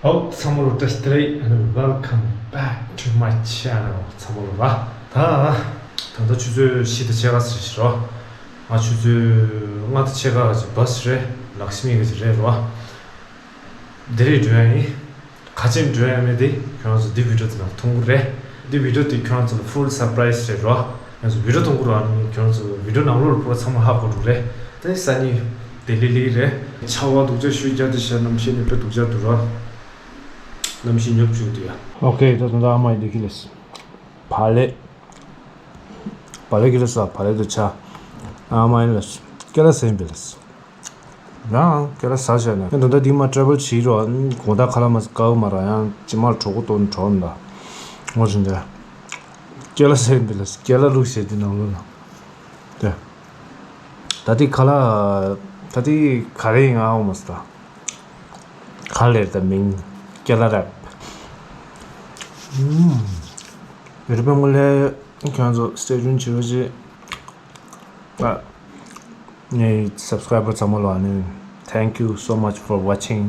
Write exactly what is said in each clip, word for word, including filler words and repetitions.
ཨོ་ཚང་མ་ལོ་བཀྲ་ཤིས་བདེ་ལེགས། And welcome back to my channel. ཚང་མ་ལོ་ར། ད་ད་ལྟ་ཆུ་ཚོད་བཞི་དང་ཕྱེད་ཀ་ཟེར་ཞིག་རོ། ང་ཆུ་ཚོད་ལྔ་དང་ཕྱེད་ཀ་ཅིག་བྷ་སི་རེད། ལག་ཤི་མི་ག་ཅིག་རེད་རོ། དེ་རིང་འགྲོ་ཡ་ཡིན། ག་ཅིག་འགྲོ་ཡ་མེད་དེ་ཁྱོད་རང་ཚོ་འདི་བི་ཌིའོ་དེ་ནང་མཐོང་གི་རེད། འདི་བི་ཌིའོ་དེ་ཁྱོད་རང་ཚོ་ལ་ཧྥུལ་སར་པ་རའི་ཛི་རེད་རོ། ཁྱོད་རང་ཚོ་བི་ཌིའོ་མཐོང་གི་རོ། ཨ་ནི་ཁྱོད་རང་ཚོ་བི་ཌིའོ་ནང་ལོགས་ལ་ཕོ་བ་ཚང་མ་ཧ་གོ་འགྲོ་རེད། དེ་སང་ཉིན་ལྡི་ལི་ལི་རེད། ཆར་པ་སྡུག་ཅག་ཤོས་རྒྱག་དེ་ཤ་གནམ་གཤིས་ནི་དཔེ་སྡུག་ཅག་འདུག་རོ། གནམ་གཤིས་ཉོབ་བྱུང་འདུག་ཡ། ཨོ་ཁེ། ད་དུང་ད་ཨ་མ་ཡི་འདི་ཁི་ལེས། བ་ལེ། བ་ལེ་ཁི་ལེས། བ་ལེ་དུ་ཆ། ཨ་མ་ཡི་ལེས། ཀེ་ལ་སེན་པེ་ལེས། ཡང་ཀེ་ལ་ཟ་བྱས་ནས་ཡང་ད་ལྟ་འདི་མ་ཊེ་བལ་བྱེད་རོགས། དགོང་དག་ཁ་ལག་མ་དཀའ་བ་མ་ར། ཡང་ཅི་མར་གྲོགས་པོ་དོན་གྲོགས་འདའ་ངོ་བཞིན་དེ་ཀེ་ལ་ཟེར་འདི་ལ་ཀེ་ལ་ལུག་ཟེར་འདི་ནང་ལོ་ལ་དེ། ད་ལྟའི་ཁ་ལག་ད་ལྟའི་ག་རེ་ཡིན་ང་འོ་མ་སྟ། ག་ལེར་ད་མིང་ཀེ་ལ་རེད། ཨུམ། རི་པན་ངོ་ལས་ཁྱོད་ཚོ་སི་ཊེ་ཊུན་བྱེད་རོགས་བྱེད། ཨ། ངའི་སབ་སི་ཀ་རའི་བར་ཚང་མ་ལ་ཨ་ནི། Thank you so much for watching.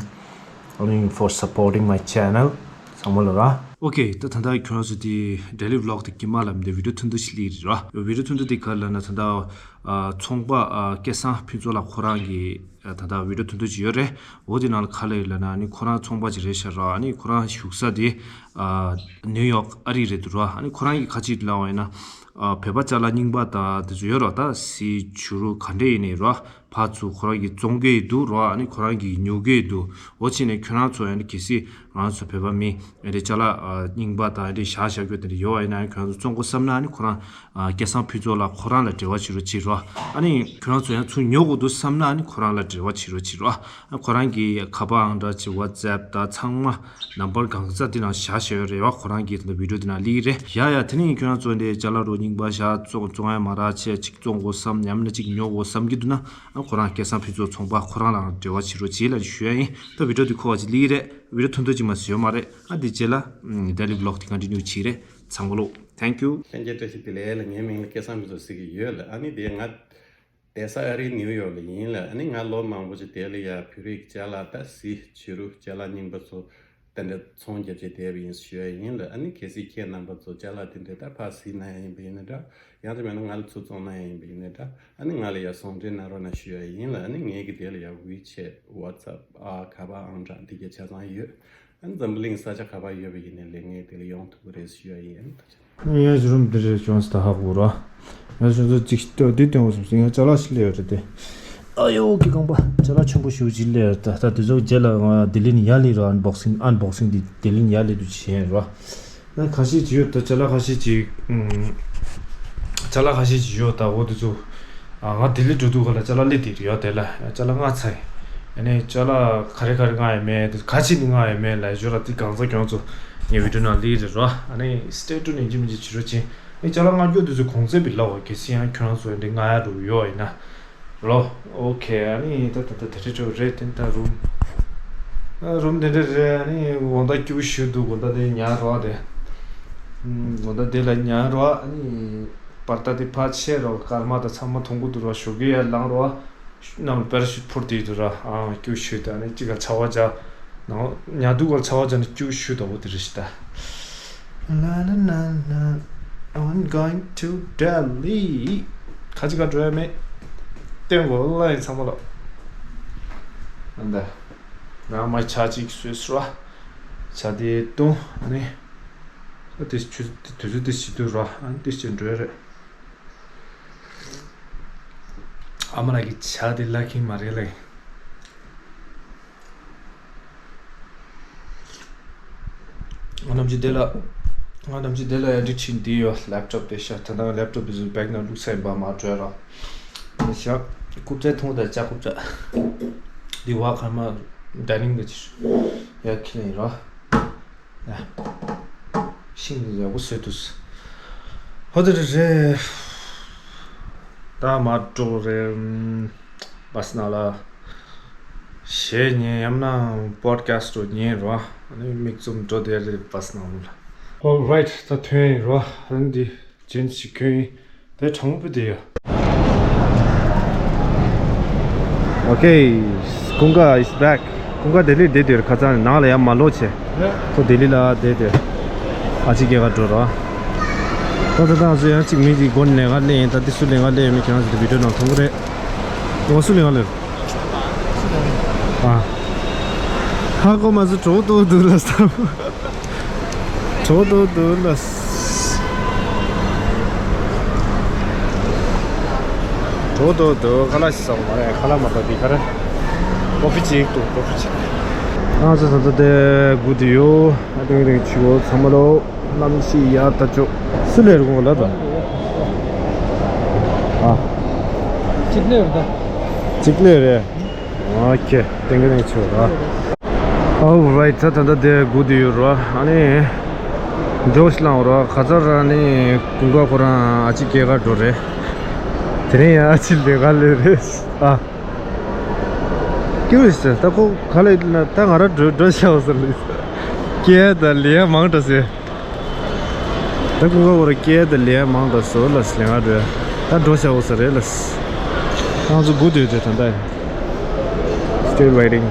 I mean, for supporting my channel. ཚང་མ་ལ་ར། ཨོ་ཁེ། ད་ད་ལྟ་ཁྱོད་རང་ཚོ་དེ་ཌེ་ལི་བི་ལོག་དེ་ཀྱི་མ་ལབ་འདི་བི་ཌིའོ་ཐུང་ཐུང་ཞིག་སླེབས་རེད་ར། བི་ཌིའོ་ཐུང་ཐུང་དེ་ག་ལབ་ན་ད་ལྟ་ཨ་ཚོང་པ་ཨ་སྐལ་བཟང་ཕུན་ཚོགས་ལགས་ཁོ་རང་གི་ཨ་ད་ལྟ་བི་ཌིའོ་ཐུང་ཐུང་ཅིག་ཡོད་རེད། འོ་དེ་ནང་ལ་ག་ལབ་ཡོད་ལབ་ན་ཨ་ནི་ཁོ་རང་ཚོང་པ་ཅིག་རེད་ཤག་ར། ཨ་ནི་ཁོ་རང་བཞུགས་ས་དེ་ཨ་ནིའུ་ཡོག་ཨ་རི་རེད་འདུག་ར། ཨ་ནི་ཁོ་རང་གིས་ག་ཅིག་ལབ་པ་ཡིན་ན། ཨ་བོད་པ་ཅ་ལག་རྙིང་པ་དང་དེ་ཚོ་ཡོད་ར། ད་གཟི་བྱུ་རུ་ག་འདྲ་ཡིན་ནའི་ར། ཕར་ཚུར་ཁོ་རང་གིས་བཙོང་གི་འདུག་ར། ཨ་ནི་ཁོ་རང་གིས་ཉོ་གི་འདུག་འོ་བྱས་ནས་ཁྱོད་རང་ཚོ་ཡང་ནི་གལ་སྲིད་ང་ཚོ་བོད་པ་མི་ཨེ་འདྲ་ཅ་ལག་ཨ་རྙིང་པ་དང་ཨེ་འདྲ་བཞག་བཞག་རྒྱུ་དེ་འདྲ་ཡོད་པ་ཡིན་ན་ཁྱོད་རང་ཚོ་བཙོང་དགོས་བསམ་ན་ཨ་ནི་ཁོ་རང་ཨ་སྐལ་བཟང་ཕུན་ཚོགས་ལགས་ཁོ་རང་ལ་འབྲེལ་བ་བྱེད་རོགས་བྱེད་རོགས། ཨ་ནི་ཁྱོད་རང་ཚོ་ཡང་ཚུར་ཉོ་དགོས་འདུག་བསམ་ན་ཨ་ནི་ཁོ་རང་ལ་འབྲེལ་བ་བྱེད་རོགས་བྱེད་རོགས། ཨ་ཁོ་རང་གི་ཁ་པར་ཨང་གྲངས་ཀྱི་ཝ་ཙེབ་དང་ཚང་མ་ནམ་བར་གང་ས་དེ་ནང་བཞག་བཞག་ཡོད་རེད་བ། ཁོ་རང་གིས་ད་ལྟ་བི་ཌིའོ་དེ་ནང་སླེབས་ཀྱི་རེད། ཡ་ཡ། དེ་ནས་ཁྱོད་རང་ཚོ་འདི་ཅ་ལག་རུ་རྙིང་པ་བཞག་བཙོང་བཙོང་ཡ་མ་རག་བྱས་ཅིག་བཙོང་དགོས་བསམ་ཉམས་ན་ཅིག་ཉོ་དགོས་བསམ་གྱི་འདུག་ན་ཨ་ཁོ་རང་སྐལ་བཟང་ཕུན་ཚོགས་ཚོང་པ་ཁོ་རང་ལ་འབྲེལ་བ་བྱེད་རོགས་བྱེད་ལབ་ཞུ་ཡ་ཡིན། ད་བི་ཌིའོ་དེ་ཁོ་བ་ཅིག་སླེབས་ཀྱི་རེད། བི་ཌིའོ་ཐུང་ཐུང་ཅིག་མ་ཟད་ཡོད་མ་རེད། ཨ་འདི་རྗེས་ལ་ཨམ་ཌེ་ལི་བི་ལོག་དེ་ག་འདྲ་ཉུ་བྱེད་རེད། ཚང་མ་ལོ། Thank you. ལྷན་རྒྱས་བཀྲ་ཤིས་བདེ་ལེགས་ལ། ངའི་མིང་ལ་སྐལ་བཟང་ཕུན་ཚོགས་ཟེར་གྱི་ཡོད་ལ། ཨ་ནི་དེ་ང་བསྡད་ས་ཨ་རིའི་ནིའུ་ཡོག་ལ་ཡིན་ལ། ཨ་ནི་ང་ལོ་མང་པོ་ཅིག་དེ་ལ་ཡ་བོད་རིགས་ཅ་ལག་ད་གཟི་བྱུ་རུ་ཅ་ལག་རྙིང་པ་ཚོ་དེ་འདྲ་ཚོང་རྒྱབ་བྱས་བསྡད་པ་ཡིན་ཞུ་ཡ་ཡིན་ལ། ཨ་ནི་གལ་སྲིད་ཁྱེད་རྣམ་པ་ཚོ་ཅ་ལག་དེ་འདྲ་ད་ཕར་གཟིགས་ན་ཡ་ཡིན་པ་ཡིན་ན་འདྲ། ཡང་དེ་མེད་ན་ང་ལ་ཚུར་བཙོང་ན་ཡ་ཡིན་པ་ཡིན་ན་འདྲ། ཨ་ནི་ང་ལ་ཡ་ཟུང་འབྲེལ་གནང་རོགས་གནང་ཞུ་ཡ་ཡིན་ལ། ཨ་ནི་ངེད་ཀྱི་དེ་ལ་ཡ་ཝི་ཆེ་ཊི་ཝ་ཙེབ་ཨ་ཁ་པར་ཨང་གྲངས་འདི་ག་ཆ་ཚང་ཡོད། ཨ་ནི་འཛམ་བུ་གླིང་ས་ཆ་ག་པར་ཡོད་པ་ཡིན་ནའི་ལས་ངས་དེ་ལ་ཡོང་ཐུབ་ཀྱི་རེད་ཞུ་ཡ་ཡིན། ཨ་ནི་ད་ཆ། ངས་ཇུ་རུམ་འདི་རེད་ཅོན་སི་ད་ཧ་གོ་ར། ངས་ཆུ་ཚོད་གཅིག་ལྟོས་འདི་སྟོན་དགོས་བསམ་སོང་། ངས་ཅ་ལག་ཞིག་སླེབས་ཡོད་རེད་དེ། ཨ་ཡོ་གི་རྐང་པ་ཅ་ལག་ཆེན་པོ་ཞེ་པོ་ཅིག་སླེབས་ཡོད་རེད། ད་ད་དེ་ཚོ་རྗེས་ལ་ང་ལྡི་ལི་ནས་ཡར་སླེབས་ར། ཨན་བོག་སིང་ཨན་བོག་སིང་འདི་ལྡི་ལི་ནས་ཡར་སླེབས་དུས་བྱས་ཡིན་ར། ཨ་ཁ་ཤས་ཅིག་ཡོད་ད། ཅ་ལག་ཁ་ཤས་ཅིག་ཨུམ། ཅ་ལག་ཁ་ཤས་ཅིག་ཡོད་ད། འོ་དེ་ཚོ། ཨ་ང་ལྡི་ལི་འགྲོ་དུས་ག་ལ་ཅ་ལག་སླེབས་དེ་རེད་ཡ། དེ་ལ་ཅ་ལག་མངགས་ཚར་ཡིན། ཨ་ནི་ཅ་ལག་ག་རེ་ག་རེ་མངགས་ཡོད་མེད་དེ་ག་ཅིག་ནི་མངགས་ཡོད་མེད་ལ་ཞོར་ལ་དེ་གང་ཚ་གྱོང་ཚོ་ངའི་བི་ཌིའོ་ནང་སླེབས་རེད་ར། ཨ་ནི་སི་ཊེ་ཊུན་ཡིན་གཅིག་མིན་གཅིག་བྱེད་རོགས་བྱེད། ཨ་ནི་ཅ་ལག་མངགས་རྒྱུ་དེ་ཚོ་གོང་ཚད་པའི་ལ་བ་གལ་སྲིད་ཡང་ཁྱོད་རང་ཚོ་འདི་མངགས་ཡ་འགྲོ་གི་ཡོད་ཡིན་ན། ལོ། ཨོ་ཁེ། ཨ་ནི་ད་ད་ད་དེ་འདྲ་འདྲ་རེད་དེ། ད་རུམ། ཨ་རུམ་དེ་འདྲ་རེད། ཨ་ནི་དགོང་དག་སྐྱིད་པོ་ཞིག་འདུག་དགོང་དག་དེ་ཉལ་རོགས་དེ། ཨུམ། དགོང་དག་དེ་ལ་ཉལ་རོགས། ཨ་ནི་པར་ཏ་དེ་ཕར་ཆས་རོགས། སྐར་མ་དང་ཚང་མ་མཐོང་གི་འདུག་རོགས། ཞོགས་ཀས་ཡར་ལངས་རོགས། གནམ་ལ་པེ་ར་ཤུཊ་འཕུར་དེ་འདུག་ར། ཨང་སྐྱིད་པོ་ཞིག་ད། ཨ་ནི་གཅིག་ག་ཆར་པ་བརྒྱབ། ནང་ཉལ་དུས་ག་ལ་ཆར་པ་བརྒྱབ་ནས་སྐྱིད་པོ་ཞིག་ད། འོ་དེ་རེད་ཤི་ད། La la la la, I'm going to Delhi. ཁ་ཅིག་ག་འགྲོ་ཡ་མེད། སྟོན་དགོས་ལ་ཡིན་ཚང་མ་ལ། ཨ་འདི། ང་མ་ཇ་གཅིག་བཟོས་སོང་ར། ཇ་དེ་བཏུང་ཨ་ནི། ཨ་དེ་ཆུ་དེ་དུས་ཚོད་དེ་བྱེད་དུས་ར། ཨ་ནི་དེ་བྱེད་འགྲོ་ཡ་རེད། ཨ་མ་ལགས་ཀྱིས་ཇ་དེ་ལ་ཁེངས་མ་རེད་ལ་ཡིན། ང་ནམ་རྒྱུན་དེ་ལ། ང་ནམ་རྒྱུན་དེ་ལ་ཡར་འདྲི་ཁྲིད་འདི་ཡོད། ལེབ་ཊོབ་དེ་ཤ་ད་ནང་ལེབ་ཊོབ་དེ་ཚོ་བེག་ནང་བླུགས་ས་ཡིན་པ་མ་བྲོས་ར། ཨ་ནི་ཤ་རྐུབ་ཙེ་ཐུང་དང་ལྕགས་རྐུབ་ཙེ། འདི་བ་ཁར་མ་ཌའི་ནིང་དེ་ཅི་ཡར་ཁྱེར་ཡིན་ར། ཡ། ཤིང་ནི་ཡག་པོ་བཟོས་འདུག་ཧོ་དེ་རེད་རེད། ད་མ་འགྲོ་རེད། བྷ་སི་ནང་ལ། གཞས་ཉན་ཡང་ན་པོ་ཌི་ཁ་སི་ཊི་ཉན་རོ། ཨ་ནི་མིག་བཙུམ་འགྲོ་བསྡད་རེད་བྷ་སི་ནང་ལ། Alright, ད་ཐོན་ཡིན་རོ། ཨ་ནི་འདི་ཇིན་སི་ཞིག་གྱོན་ཡིན། དེ་གྲང་མོ་པོ་དེ་ཡ། Okay, Kunga is back. ཀུན་དགའ་ལྡི་ལིར་བསྡད་དུས་ཁ་སང་ནང་ལ་ཡར་མ་ལོག་བྱས། ཁོ་ལྡི་ལི་ལ་བསྡད་དུས། ཨ་ཅེ་སྐྱེས་སྐར་འགྲོ་རོགས། ད་ད་ད་ང་ཚོ་ཡང་གཅིག་མི་གཅིག་སྒོ་ནས་ལེན་ག་སླེབས་ཡིན། ད་འདི་སུ་ལེན་ག་སླེབས་ཡིན་མིན་ཁྱེད་རང་ཚོ་དེ་བི་ཌིའོ་ནང་མཐོང་གི་རེད། འོ་སུ་ལེན་ག་སླེབས། ཨ། ཧ་གོ་མ་སོང་། གྲོགས་ཏོག་འདུག་ལ་བསམ། གྲོགས་ཏོག་འདུག་ལ། གྲོགས་ཏོག་འདུག་ཁ་ལག་ཞིག་ཟ་བ་མ་རེད། ཁ་ལག་མ་གཏོགས་འདི་ག་རེ། ཀོ་ཕི་གཅིག་འདུག་ཀོ་ཕི་གཅིག་ང་ཚོ་ད་ལྟ་དེ་སྒུག་བསྡད་ཡོད། ཨ་ཏིང་ཏིང་ཆུ་བོ་ཚང་མ་ལོ། གནམ་གཤིས་ཡག་ད་ཅོ། སུ་ལས་རུང་ལ་ད། ཨ། གཅིག་ལས་རེད་ད། གཅིག་ལས་རེད། ཨོ་ཁེ། ཏིང་ཏིང་ཆུ་བོ་ར། Alright, ད་ད་ལྟ་དེ་སྒུག་བསྡད་ཡོད་ར། ཨ་ནི། འགྲོ་ཤི་ལང་ར་ཁ་ཚར་ར་ནི་ཀུན་དགའ་ཁོ་རང་ཨ་ཅེ་སྐྱེས་སྐར་འགྲོ་རེད། དེ་རིང་ཡང་ཨ་ཅེ་ལས་ཀ་ལས་རེད། ཨ། ཀྱུ་རེད་ཟེར། ད་ཁོ་ག་ལ་ཡིན་ན་ད་ང་རང་འགྲོ་འགྲོ་བྱའོ་ཟེར་ལ། སྐྱེལ་ད་ལས་མང་དྲགས་ཟེར། ད་ཀུན་དགའ་ཁོ་རང་སྐྱེལ་ད་ལས་མང་དྲགས་ཟེར་ལ་ཟེར་ང་འགྲོ། ད་འགྲོ་བྱའོ་ཟེར་རེད་ལ། ང་ཚོ་སྒུག་སྡོད་དེ་ད་ལྟ། Still waiting.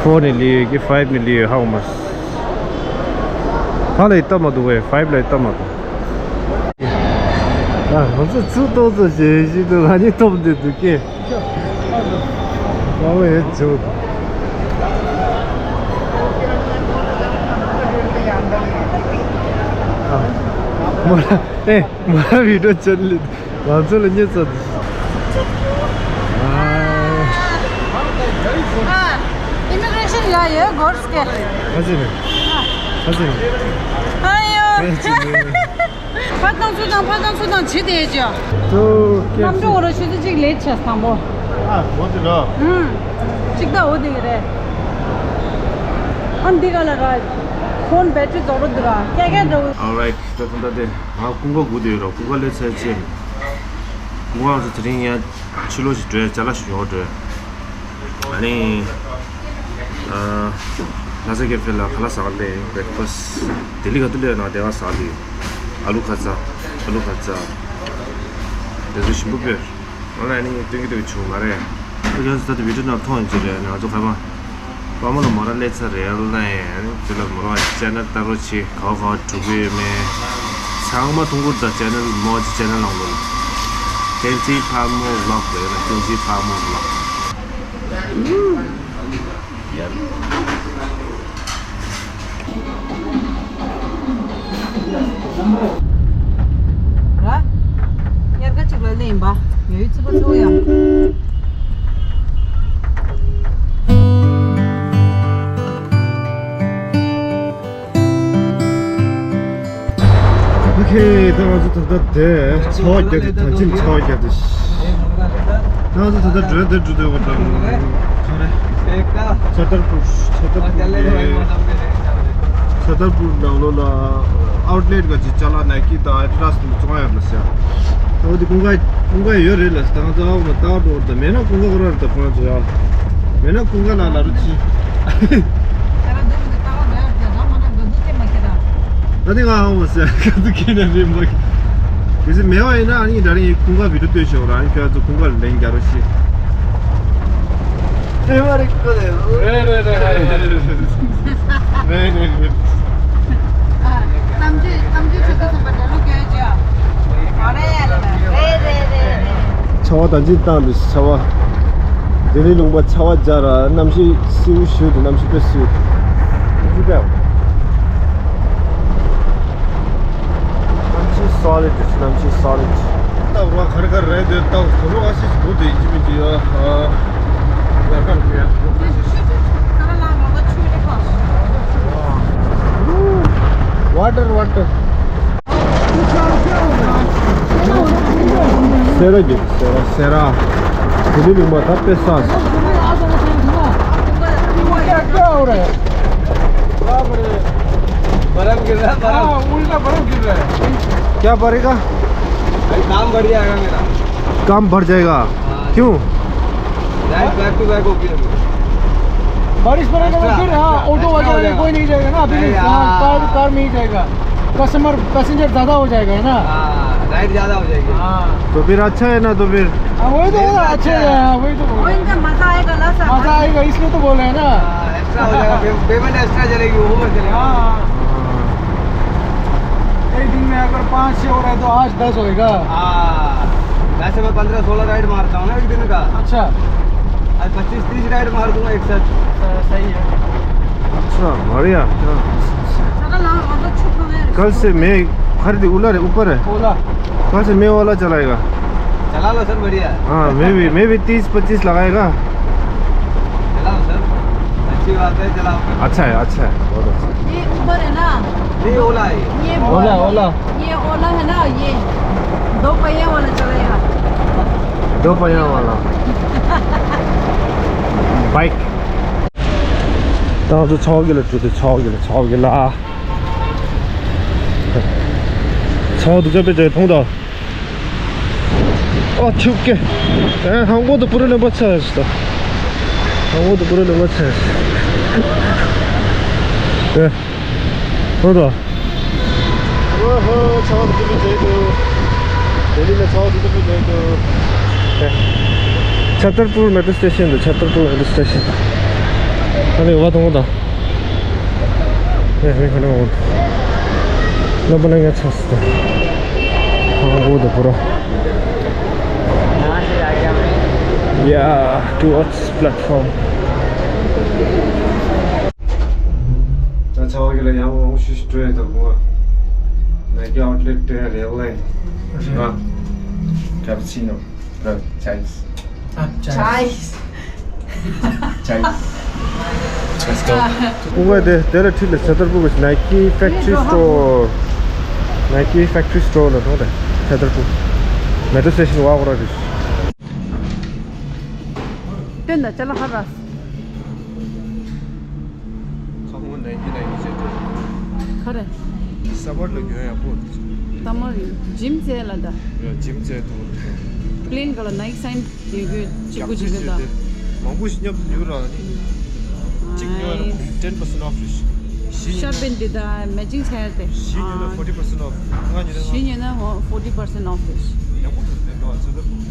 Four ནས་ལུས་ཀྱི་five ནས་ལུས་how much? ཕ་ལ་ཡི་སྟབས་མ་འདུག་བས། five ལ་ཡི་སྟབས་མ་འདུག་ཨ། ང་ཚོ་ཚུར་ཏོག་ཙམ་བྱེད་བཞིན་དུ་ང་གཉིས་ཐོབ་འདི་འདུག་སྐད། ཨོ་ཡེ་ཇོ། ཨ། མོ་ར་ཨེ་མོ་ར་བི་ཌིའོ་ཅན་ལི། ང་ཚོ་ལ་རྙེད་ཚར་འདུག་ཨ། ཨ། ཨི་མི་གྷི་རེ་ཤན་ལ་ཡོད་སྐོར་སྐད། ཁ་ཟེར་ནས། ཨ། ཁ་ཟེར་ནས། ཨ་ཡོ། ཁ་ཟེར་ནས། ཕ་དང་སུ་དང་ཕ་དང་སུ་དང་ཇི་དེ་ཅོ། ཏོ་ཀེ་ནམ་ཀྲོ་འོ་ར་ཆུ་ཚོད་གཅིག་ལེ་ཆ་དང་པོ། ཨ་མོ་དེ་ལོ། ཨུམ། གཅིག་ད་འོ་དེ་གི་རེད། ཨ་འདི་ག་ལ་ར། ཕོན་བེ་ཊི་རི་རྫོགས་རོ་འདུག་ར་སྐད་སྐད་འདྲ་བོ། Alright, ད་ད་ད་དེ་ང་ཀུན་དགའ་སྒུག་བསྡད་ཡོད་ར། ཀུན་དགའ་སླེབས་ཚར་ཅེས། ཀུན་དགའ་ང་ཚོ་དེ་རིང་ཡང་ཕྱི་ལོགས་ཤིག་འགྲོ་ཡ་ཅ་ལག་ཞིག་ཉོ་འགྲོ་ཡ། ཨ་ནི། ཨ། ལྷ་ས་ཀེ་ཧྥེ་ལ་ཁ་ལག་ཟ་ག་སླེབས་ཡིན། བྷེ་རེག་ཕ་སི། ལྡི་ལི་ག་དུས་སླེབས་ན་དེ་ག་ཟ་གི་ཡོད། ཨ་ལུ་ཁ་ཚ། ཨ་ལུ་ཁ་ཚ། དེ་ཚོ་ཞིམ་པོ་དཔེ། ང་ལ་ནི་སྟོན་གྱི་སྟོན་གྱི་བྱུང་མ་རེད། ཁྱོད་ཚོ་ད་ལྟ་བི་ཌིའོ་ནང་མཐོང་ཡོད་ཀྱི་རེད། ང་ཚོ་ཁ་མ། པ་མོ་ལ་མོ་ར་སླེབས་ཚར་རེད་ལ་ཡིན། དེ་ལ་མོ་ར་ཅེ་ནལ་ལྟ་རོགས་བྱེད། ག་བ་ག་བ་གྲུབ་ཀྱི་ཡོད་མེད། ཚང་མ་མཐོང་གི་རེད། ད་ཅེ་ནལ་མོ་ཅེ་ནལ་ནང་ལོགས་ལ། ཐེན་ཙི་ཕ་མོ་ཝི་ལོག་རེད་ལ། ཐེན་ཙི་ཕ་མོ་ཝི་ལོག་ར། དབྱར་ཁ་ཅིག་ལ་ལེན་པ། ཡོད་ཚིག་པ་ཚོ་ཡང་། ཨོ་ཁེ། ད་ང་ཚོ་ད་ལྟ་དེ་ཚ་བ་རྒྱག་དེ། ད་ཅིམ་ཚ་བ་རྒྱག་དེ། ད་ང་ཚོ་ད་ལྟ་འགྲོ་དེ་འགྲོ་དེ་བ་དང་ག་རེ། ཆ་ཏར་པུར། ཆ་ཏར་པུར་རེད། ཆ་ཏར་པུར་ནང་ལོགས་ལ་ཨའུཊ་ལེཊ་ག་ཅིག་ཅ་ལག་ནའི་ཀི་དང་ཨེ་ཌི་ཌཱ་སི་དེ་ཚོ་བཙོང་ཡ་ཡོད་ལ་ཟེར། ད་འོ་དེ་ཀུན་དགའ་ཀུན་དགའ་ཡོད་རེད་ལ་ཟེར། ད་ང་ཚོ་ཨའུ་མ་ད་འགྲོ་ད་མེད་ན་ཀུན་དགའ་ཁོ་རང་རེད། ད་ཁོ་རང་ཚོ་ཡ། མེད་ན་ཀུན་དགའ་ལ་ལ་རུ་ཆི། ད་ནི་ང་ཧ་མ་ཟེར་ག་ཚོད་ཁྱེད་ནས་རེད་མ། གལ་སྲིད་མེད་པ་ཡིན་ན་ཨ་ནི་ད་རིང་ཀུན་དགའ་བི་ཌིའོ་ལྟོས་ཤོག་རང་ཁྱོད་ཚོ་ཀུན་དགའ་ལ་ལན་རྒྱག་རོགས་ཞེས། ཨེ་མ་རེད་ཀོ་ལེ། རེད་རེད་རེད་རེད། རེད་རེད་རེད། ཨ། གཏམ་རྒྱུད་གཏམ་རྒྱུད་ཆོས་ཚོགས་ཚན་པ་འདྲ་ལོ་སྐྱོན་བརྗོད། ཨ་རེད་ལ་རེད་རེད་རེད་རེད། ཆར་པ་དང་ཅི་བཏང་འདུག་ཆར་པ། ལྡི་ལི་ལུང་པ་ཆར་པ་རྒྱག་ར། གནམ་གཤིས་བསིལ་པོ་ཞེ་པོ་འདུག་གནམ་གཤིས་དཔེ་བསིལ་པོ་འདུག་གནམ་གཤིས་སོ་ལིཌ་འདུག་གནམ་གཤིས་སོ་ལིཌ། ད་རོ་གར་གར་རེད་འདུག་ད་དུ་རོ་ཨ་ཤི་ཞིག་འདུག་དེ་ཡིན་གཅིག་མིན་གཅིག་ཡོད། ཨ། ཡར་ཀར་ཕུལ་ཡ། ཝ་ཊར་ཝ་ཊར། སེ་ར་གི་སེ་ར་སེ་ར། དེ་ནི་ལུང་པ་ད་དཔེ་ས། क्या हो रहा है? बर्फ गिर रहा है, बर्फ। हाँ, उल्टा बर्फ गिर रहा है। क्या पड़ेगा? भाई, काम बढ़ जाएगा मेरा। काम बढ़ जाएगा? हाँ। क्यों? Back, back to back हो गया। बारिश पड़ेगा तो फिर, हाँ, ऑटो वगैरह में कोई नहीं जाएगा ना, अभी नहीं, हाँ, कार, कार में ही जाएगा। कस्टमर, पैसेंजर ज़्यादा हो जाएगा, है ना? हाँ, राइड ज्यादा हो जाएगी। हाँ। तो फिर अच्छा है ना, तो फिर। हाँ, वही तो बोला, अच्छा है, हाँ, वही तो बोला। वो इनका मजा आएगा ना, सर। मजा आएगा, इसलिए तो बोल रहे हैं ना। हाँ, एक्स्ट्रा हो जाएगा, पे-, पेमेंट एक्स्ट्रा चलेगी, ओवर चलेगा। हाँ, हाँ। एक दिन में अगर पाँच छः हो रहा है, तो आठ दस होएगा। हाँ, वैसे मैं पन्द्रह सोलह राइड मारता हूँ ना एक दिन का। अच्छा। आज पच्चीस तीस राइड मार दूंगा एक साथ। स-, सही है। अच्छा, बढ़िया। चलो, मतलब, छुप गए। कल से मैं खरीदी, उला रे, ऊपर है। ओला। कल से मैं ओला चलाएगा। चला लो सर, बढ़िया है। हाँ, मैं भी, मैं भी तीस पच्चीस लगाएगा। चलाओ सर, अच्छी बात है, चलाओ। अच्छा है, अच्छा है, बहुत अच्छा। ये ऊबर है ना? नहीं, ओला है ये। ये ओला, ओला। ये ओला है ना, ये दो पहिया वाला चलाएगा। दो पहिया वाला। बाइक। ད་ང་ཚོ་ཚ་བ་གི་ལ་འགྲོ་དུས་ཚ་བ་གི་ལ་ཚ་བ་གི་ལ། ཚ་བ་འདུག་ཅག་པེ་ཅག་མཐོང་ད། ཨ་ཆུ་ཀེ། ཨེ་ཧང་གོ་དུ་པུ་རུ་ལེན་པ་ཚ་ཡ་སི་ད། ཧང་གོ་དུ་པུ་རུ་ལེན་པ་ཚ་ཡ་སི། ཨེ། མཐོང་ད། ཨོ་ཧོ། ཚ་བ་འདུག་ཅག་པེ་ཅག་འདུག་དེ་ལི་ལ་ཚ་བ་འདུག་ཅག་པེ་ཅག་འདུག་ཨེ། ཆཏར་པུར་མེ་ཊོ་སི་ཊེ་ཤན་དུ། ཆཏར་པུར་མེ་ཊོ་སི་ཊེ་ཤན། ཨ་ནི་བ་དང་བ་དང་། ཨེ་ཧེ་ཧེ་ནོ། ལོ་པ་ན་ང་ཚ་སི་ད། ཧང་གོ་དུ་པུ་ར། Yeah, towards platform. ད་ཚ་བ་གི་ལ་ཡང་མང་པོ་ཞིག་སྤྲོད་ཡོད་དོ་ཀུ་ཨ། Nike outlet དེ་རེད་ལེ། རེད། Cappuccino. Bro, chais. ཨ། Chais. Chais. Let's go. ཀུ་ཨ་དེ་དེ་ལ་ཁྲིད་ལ་ཆཏར་པུར་གི་Nike factory store. Nike factory store ལ་ཐོག་དེ་ཆཏར་པུར། མེ་ཊོ་སི་ཊེ་ཤན་བ་གོ་ར་རེད། སྟོན་ད་ཅ་ལག་ཧ་ར། ཁ་སྔོན་ནའི་ཀི་ནའི་ཀི་བྱས་འགྲོ། ག་རེ། ས་བར་ལ་གྱོན་ཡག་པོ། ད་མ་རེད། ཇིམ་རྩེ་ལ་ད། ཡ་ཇིམ་རྩེ་དང་། པི་ལེན་ག་ལ་ནའི་ཀི་སའིན་ཡོད་གི་གཅིག་པུ་གཅིག་གི་ད། མང་པོ་ཞིག་མཉམ་དུ་ཉོས་ར་ནི། གཅིག་ཉོས་ན་ten percent off རེད། བཞི་ཉོས་ཤར་པན་འདི་ད་མེ་ཅིང་ཆ་ཡ་དེ། བཞི་ཉོས་ན་forty percent off། ལྔ་ཉོས་ན་བཞི་ཉོས་ན་forty percent off རེད། ཡག་པོ་འདུག་དེ་འདྲ་བ་ཚོད་ལྟ་དང་།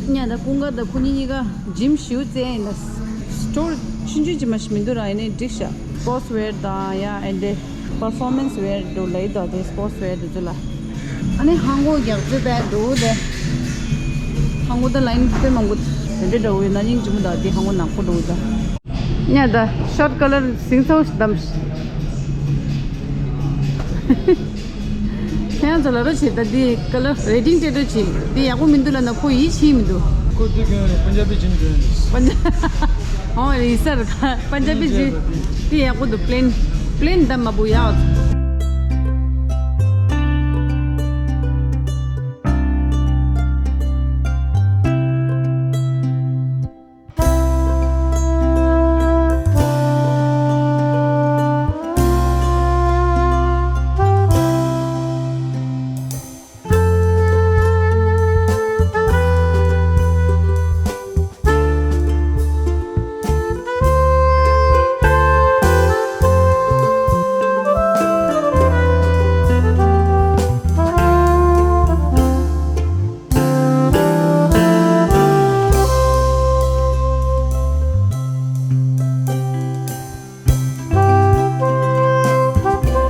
ཉ་ད་ཀུན་དགའ་ད་ཁོ་གཉིས་གཉིས་ཀ་ཇིམ་ཞིའུ་རྩེ་ཡིན་ད། སི་ཊོར་ཆུང་ཆུང་ཅིག་མ་ཞིག་མི་འདུག་ར། ཡིན་ནའི་འགྲིག་ཤག་སི་པོར་ཊི་སི་ཝེར་དང་ཡ་ཨེ་འདྲ་པར་ཕོར་མན་སི་ཝེར་འདྲ་ལབ་ཡོད་དོ། དེ་སི་པོར་ཊི་སི་ཝེར་དེ་ཚོ་ལ། ཨ་ནི་ཧང་གོ་རྒྱག་རྩེ་པའི་འགྲོ་དེ། ཧང་གོ་ད་ལ་ཡིན་དཔེ་མང་པོ་དེ་འདྲ་འདྲ་བོ་ཡོད་ན་སྙིང་རྗེ་མོ་ད། དེ་ཧང་གོ་ནག་པོ་འགྲོ་ད། ཉ་ད་ཤོར་ཊི་ཀ་ལར་སིང་ཚའོ་ཞིག་བདམས། ཁྱེད་རང་ཚོ་ལ་རོ་བྱེད་ད། འདི་ཀ་ལར་རེ་ཊིང་སྤྲད་རོགས་བྱེད། འདི་ཡག་པོ་མི་འདུག་ལབ་ན་ཁོ་ཡིད་ཆེས་མི་འདུག་ཁོ་འདི་ག་པན་ཇ་བི་ཇིན་གྱོན། པན་ཇ། ཨོ་ཡིན་ས་རེད། པན་ཇ་བི་ཇིན། འདི་ཡག་པོ་འདུག་པི་ལེན། པི་ལེན་ད་མ་བུ་ཡག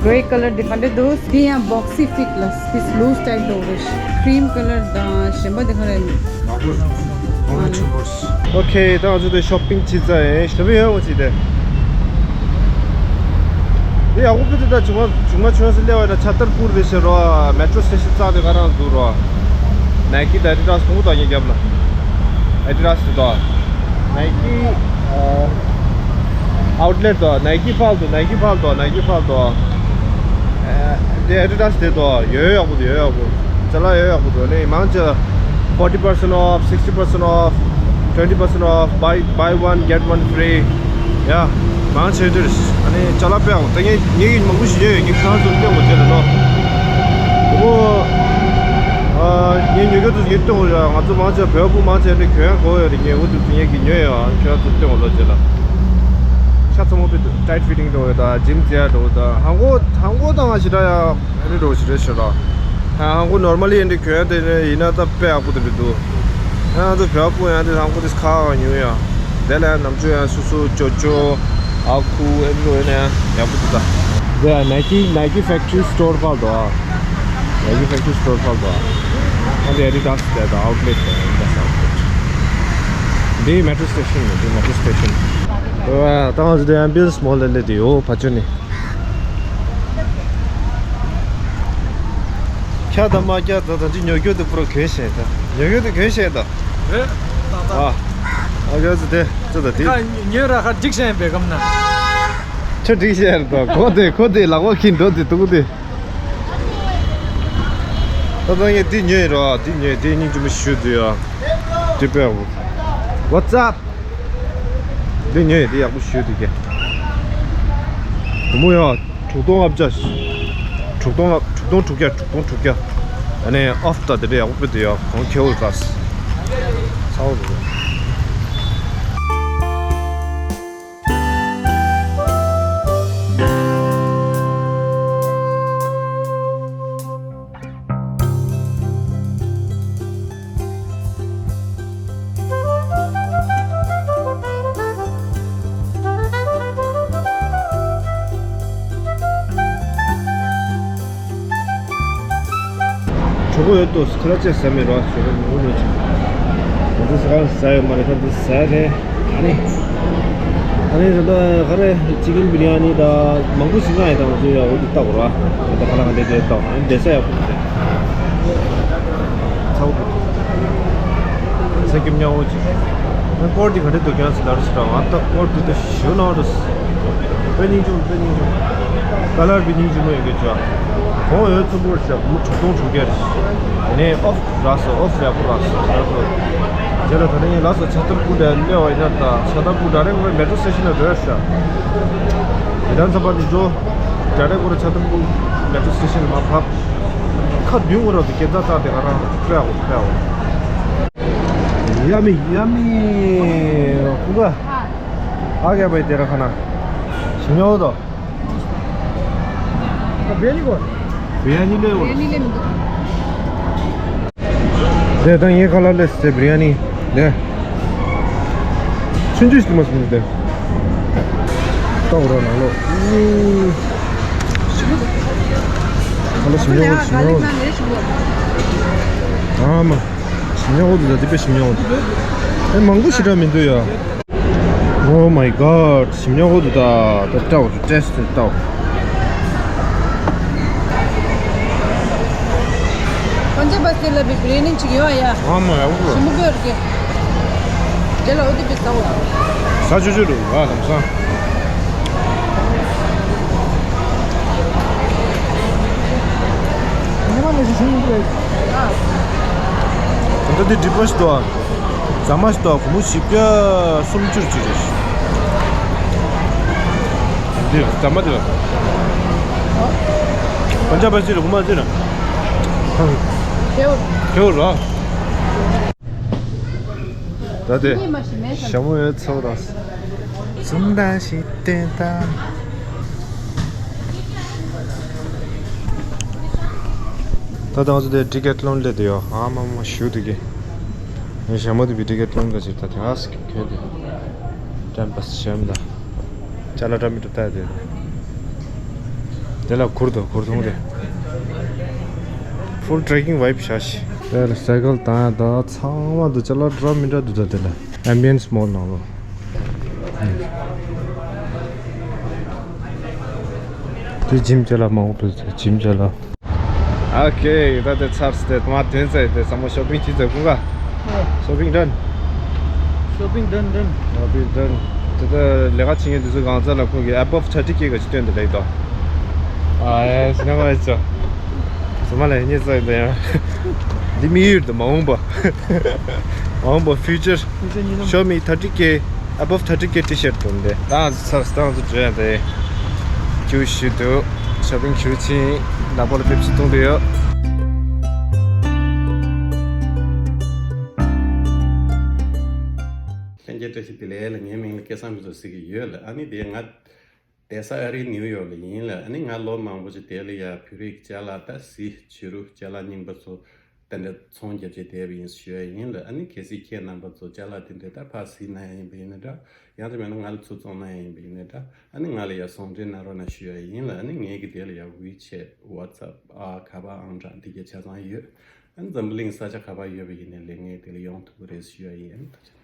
Grey colour འདི་ག་འདྲ་འདུག་འདི་ཡང་boxy fit ལ། འདི་loose type འདུག་རེད། Cream colour དང་གཞན་པ་འདི་ག་རེ། ཨོ་ཁེ། ད་ང་ཚོ་དེ་ཤོ་པིང་བྱེད་ཙང་ཡིན། ཞོ་པིང་ཡོད་མ་བྱེད་དེ། འདི་ཡག་པོ་ཕུད་དེ། ད་ཆུང་མ་ཆུང་མ་ཆུང་སུ་སླེབས་པ་ཡིན་ན་ཆ་ཏར་པུར་རེད་ཟེར་རོ། མེ་ཊོ་སི་ཊེ་ཤན་རྩ་དེ་ག་རང་འདུག་རོ། ནའི་ཀི་དང་ཨེ་ཌི་ཌཱ་སི་མང་པོ་འདུག་ངའི་རྒྱབ་ལ། ཨེ་ཌི་ཌཱ་སི་འདུག་ནའི་ཀི་ཨ་ཨའུ་ཊི་ལེཊ་འདུག་ནའི་ཀི་ཕར་འདུག་ནའི་ཀི་ཕར་འདུག་ནའི་ཀི་ཕར་འདུག་ཨ་དེ་ཨེ་ཌི་ཌཱ་སི་དེ་འདུག་ཡོད་ཡོད་ཡག་པོ་འདུག་ཡོད་ཡོད་ཡག་པོ། ཅ་ལག་ཡོད་ཡག་པོ་འདུག་ཨ་ནི་མང་ཆེ་forty percent off, sixty percent off, twenty percent off, buy buy one get one free. ཡ། མང་ཆེ་འདིར། ཨ་ནི་ཅ་ལག་དཔེ་ཡག་པོ། ད་ངས་ངས་ཀྱིས་མང་པོ་ཞིག་ཉོས་ཡོད། ངས་ཁྱེད་རང་ཚོར་སྟོན་དགོས་བྱས་ལ་ནོ། ཨོ། ཨ་ངས་ཉོ་མཁན་ཚོ་ངས་སྟོན་དགོས་རེད། ང་ཚོ་མང་ཆེ་བ་བོད་པ་མང་ཆེ་ནས་གྱོན་ཡག་དགོས་ཡོད་རེད། ངས་འུ་ཚོ་ངས་ཀྱིས་ཉོས་ཡོད། ཨ་ཁྱེད་རང་ཚོར་སྟོན་དགོས་ལོ་བྱས་ལ། ཤ་ཚ་མོ་པི་ཊའིཊ་ཕི་ཊིང་འགྲོ་ཡོད། ད་ཇིམ་རྩེ་ཡག་འགྲོ་ཡོད། ད་ཧང་གོ་ཧང་གོ་དང་ང་ཞེ་དྲག་ཡག་ཨ་ནི་འགྲོ་ཞེ་དྲག་ཤོད་ར། ཧང་གོ་ནོར་མལ་ཡིན་དེ་གྱོན་དེ་ཡིན་ན་ད་དཔེ་ཡག་པོ་དེ་འདུག་ཡང་ང་ཚོ་བོད་པ་སྤུན་ཡང་དེ་ཧང་གོ་དེ་ཁ་ཁ་ཉོ་ཡ། དེ་ལ་ཡང་ནམ་ཆུ་ཡང་སུ་སུ་ཅོ་ཅོ་ཨ་ཁུ་ཨེ་འགྲོ་ཡིན་ན་ཡང་ཡག་པོ་འདུག་ད། དེ་ཡང་Nike Nike factory store ཕར་འདུག་ཨ། Nike factory store ཕར་འདུག་ཨ། ཨ་དེ་Adidas དེ་ད་outlet དེ་ད་outlet། འདི་metro station ནི་འདི་metro station། ཨ་ད་ང་ཚོ་དེ་Ambience Mall ལ་སླེབས་དེ་ཡོད་ཕ་ཆོ་ནི། ཁྱ་དང་མ་ཁྱ་དང་ད་ཅི་ཉོ་རྒྱུ་དེ་པུ་རོ་གོན་ཤེས་ད། ཉོ་རྒྱུ་དེ་གོན་ཤེས་ད། རེད། ཨ། ཨ་ག་ཟི་དེ་ཙི་ད་དེ། ཁ་ཉོ་ར་ཁ་འགྲིག་ཤེས་པའི་གམ་ན། ཁྱོད་འགྲིག་ཤེས་ད་གོ་དེ་གོ་དེ་ལག་པ་ཁྱི་འགྲོ་དེ་དུག་དེ། ད་ད་ངས་དེ་ཉོས་ར་དེ་ཉོས་དེ་སྙིང་རྗེ་མོ་ཞུ་དུ་ཡ། དེ་པས་འོ། What's up? འདི་ཉོས་ཡོད་འདི་ཡག་པོ་ཞུ་འདི་གས། བུ་མོ་ཡ། དྲུག་སྟོང་ལྔ་བརྒྱ། དྲུག་སྟོང་ལྔ་དྲུག་སྟོང་དྲུག་བརྒྱ་དྲུག་སྟོང་དྲུག་བརྒྱ། ཨ་ནི་ཨོ་ཕ་ད་དེ་འདྲ་ཡག་པོ་དཔེ་འདུག་ཡ། གོང་ཁེ་འོ་ར་ས། ཚ་བོ་རེད། གྲོད་ཁོག་ཡོད་དོ། ཁ་ལག་ཅིག་ཟ་མེད་རོགས། གྲོད་ཁོག་མང་པོ་ཡོད་ཅིག་ང་ཚོ་ཟ་ཁང་ཟ་ཡོད་མ་རེད། ད་འདི་ཟ་རེད། ཨ་ནི། ཨ་ནི་ད་ལྟ་ག་རེ་ཅི་ཀན་བི་རི་ཡ་ནི་ད་མང་པོ་ཞིག་ང་ཡི་ད་ང་ཚོ་ཡ་འོ་འདི་ལྟ་གོ་ར། ད་ལྟ་ཁ་ལག་ག་འདྲ་འདྲ་ལྟ། ཨ་ནི་བསྡད་ས་ཡག་པོ་འདུག་ཚ་བོ་འདུག་ས་སྐྱིབས་ཉག་འོ་ཅིག་ཨ་ནི་སྐོར་འདི་ག་འདྲ་འདུག་ཀྱང་ཟེར་ལ་རེ་ཞིག་ར། ང་ད་སྐོར་འདི་ད་ཞུ་ན་ར། དཔེ་སྙིང་རྗེ་དཔེ་སྙིང་རྗེ། ཀ་ལར་བི་སྙིང་རྗེ་མོ་ཡོད་གི་ཅོ། གོང་འོད་ཚོན་པོར་ཞབས་མོ་དྲུག་སྟོང་དྲུག་བརྒྱ་རེད། ཨ་ནི་ཨོ་ཕ་རག་སོང་། ཨོ་ཕ་ཡག་པོ་རག་སོང་། རག་སོང་། རྗེས་ལ་ད་ནི་ངས་ལགས་སོ་ཆ་ཏུར་ཀུ་འདྲ་སླེབས་པ་ཡིན་ན། ད་ཆ་ཏུར་ཀུ་ཌ་རེག་ངས་མེ་ཏྲོ་སི་ཊེ་ཤན་ལ་འགྲོ་ཡ་ཤག་ཡི་དམ་ཚ་པ་ནི་འགྲོ། ཌ་རེག་ཁོ་ར་ཆ་ཏུར་ཀུ་མེ་ཏྲོ་སི་ཊེ་ཤན་ལ་མར་བབས། ཁ་བདུན་ངོ་ར་དུ་སྐད་ཆ་ཚ་དེ་ག་རང་ཕེ་ཨོ་ཕེ་ཨོ། ཡ་མི་ཡ་མི། ཁུ་ག་ཨ་ག་བའི་དེ་ར་ཁ་ན་ཞིམ་ཉོ་དོ། Biryani ko? Biryani le. Biryani le mi do? དེ་དང་ངའི་ཁ་ལག་ལས་སེ་བི་རི་ཡ་ནི། དེ་ཆུང་ཆུང་ཞིག་མ་སོང་དེ། ཏོག་རོ་ནང་ལོ། ཁ་ལག་ཞིམ་ཉོ་ཞིམ་ཉོ། ཨ་མ། ཞིམ་ཉོ་འོ་དེ་དེ་དཔེ་ཞིམ་ཉོ་འོ་དེ། ཨེ་མང་པོ་ཞིག་འདྲ་མི་འདུག་ཡ། Oh my god, ཞིམ་ཉོ་འོ་དེ་ད་ད་ཏྲའོ་ཏྲེས་ཏེ་ཏའོ། Punjab bus ལ་བི་རི་ཡ་ནི་ཅིག་ཡོད་ཡ། ཨ་མ་ཡ་འུ། ཞིམ་པོ་ཡོད་རེད། དེ་ལ་འོ་དེ་བི་ཟ་འོ། ས་ཆུ་ཆུ་རུ་ང་ལམ་སང་། ཉི་མ་ནས་ཞིམ་པོ་རེད། ད་འདི་འགྲིག་པ་ཞིག་འདུག་ཨ། ཟ་མ་ཞིག་ཏོག་སྒོར་མོ་བཞི་བརྒྱ་སུམ་ཅུ་ཅིག་རེད། འདི་ཟ་མ་འདི་ལ། Punjab bus ལ་སྒོར་མོ་ཅི་རེད། ཁེའུ་ར། ད་དེ་ཞྭ་མོ་ཡོད་ཚོ་ར། ཙུམ་ད་ཞིག་བསྟན་ད། ད་ང་ཚོ་དེ་ཌི་ཀེ་ཐི་ལོན་སླེབས་དེ་ཡོད། ཨ་མ་མ་ཞུ་དེ་གི། ངས་ཞྭ་མོ་དེ་བི་ཌི་ཀེ་ཐི་ལོན་ག་ཅིག་ད་དེ་ཨ་སི་གི་གོན་དེ། ཊེམ་པ་སི་ཞྭ་མོ་ད། ཅ་ལག་འདྲ་མི་འདྲ་ལྟ་དེ། དེ་ལ་གུར་དང་གུར་ཐུང་དེ། Full trekking vibe བྱ་ཞིག་དེ་ལ་སའི་ཀལ་དང་ད་ཚང་མ་དུ་ཅ་ལག་འདྲ་མི་འདྲ་འདུག་ད་དེ་ལ། Ambience Mall ནང་ལོ། དེ་ཇིམ་ཅ་ལག་མང་པོ་འདུག་ཇིམ་ཅ་ལག་ཨོ་ཁེ། ད་དེ་ཚར་སྟེ་མ་དོན་ཚེ་དེ་ཚང་མ་ཤོ་པིང་བྱས་ཚེ་ཀུན་ག Shopping done. Shopping done, done. Shopping done. དེ་ལས་ཀ་བྱེད་མཁན་དེ་ཚོ་གང་ཚ་ལ་ཁོང་གིས་above thirty K ག་ཅིག་སྟོན་དེ་ལེགས་དོ། ཨ་ཨེ་སི་ནང་ལ་ཚོ། ཚང་མ་ལ་ཉེ་ཚ་དེ་ཡང་། འདི་མི་ཡུལ་དུ་མ་འོངས་པ། མ་འོངས་པ་future. Future ཉིན་ནམ། Show me thirty K, above thirty K T-shirt དུ་འདི། ད་ཚ་སྟངས་སུ་བྲོས་ཏེ། ཁྱུ་ཞིག་ཏུ་shopping ཁྱུ་ཆིན་ནག་པོ་ལ་ཕེབས་སུ་གཏོང་དུ་ཡོད། ལྷན་རྒྱས་བཀྲ་ཤིས་བདེ་ལེགས་ལ། ངའི་མིང་ལ་སྐལ་བཟང་མི་ཚོགས་ཟེར་གྱི་ཡོད་ལ། ཨ་ནི་དེ་ང་ བསྡད་ས་ཨ་རིའི་ནིའུ་ཡོག་ལ་ཡིན་ལ། ཨ་ནི་ང་ལོ་མང་པོ་ཅིག་དེ་ལ་ཡ་བོད་རིགས་ཅ་ལག་ད་གཟི་བྱུ་རུ་ཅ་ལག་རྙིང་པ་ཚོ་དེ་འདྲ་ཚོང་རྒྱབ་བྱས་བསྡད་པ་ཡིན་ཞུ་ཡ་ཡིན་ལ། ཨ་ནི་གལ་སྲིད་ཁྱེད་རྣམ་པ་ཚོ་ཅ་ལག་དེ་འདྲ་ད་ཕར་གཟིགས་གནང་ཡ་ཡིན་པ་ཡིན་ན་འདྲ། ཡང་དེ་མེད་ན་ང་ལ་ཚུར་བཙོང་གནང་ཡ་ཡིན་པ་ཡིན་ན་འདྲ། ཨ་ནི་ང་ལ་ཡ་ཟུང་འབྲེལ་གནང་རོགས་གནང་ཞུ་ཡ་ཡིན་ལ། ཨ་ནི་ངེད་ཀྱི་དེ་ལ་ཡ་ཝི་ཆེ་ཝ་ཚབ་ཨ་ག་པར་ཨང་གྲངས་དེ་ག་ཆ་ཚང་ཡོད། ཨ་ནི་འཛམ་བུ་གླིང་ས་ཆ་ག་པར་ཡོད་པ་ཡིན་ནའི་ལས་ངས་དེ་ལ་ཡོང་ཐུབ་ཀྱི་རེད་ཞུ་ཡ་ཡིན། ཐུགས་རྗེ་ཆེ།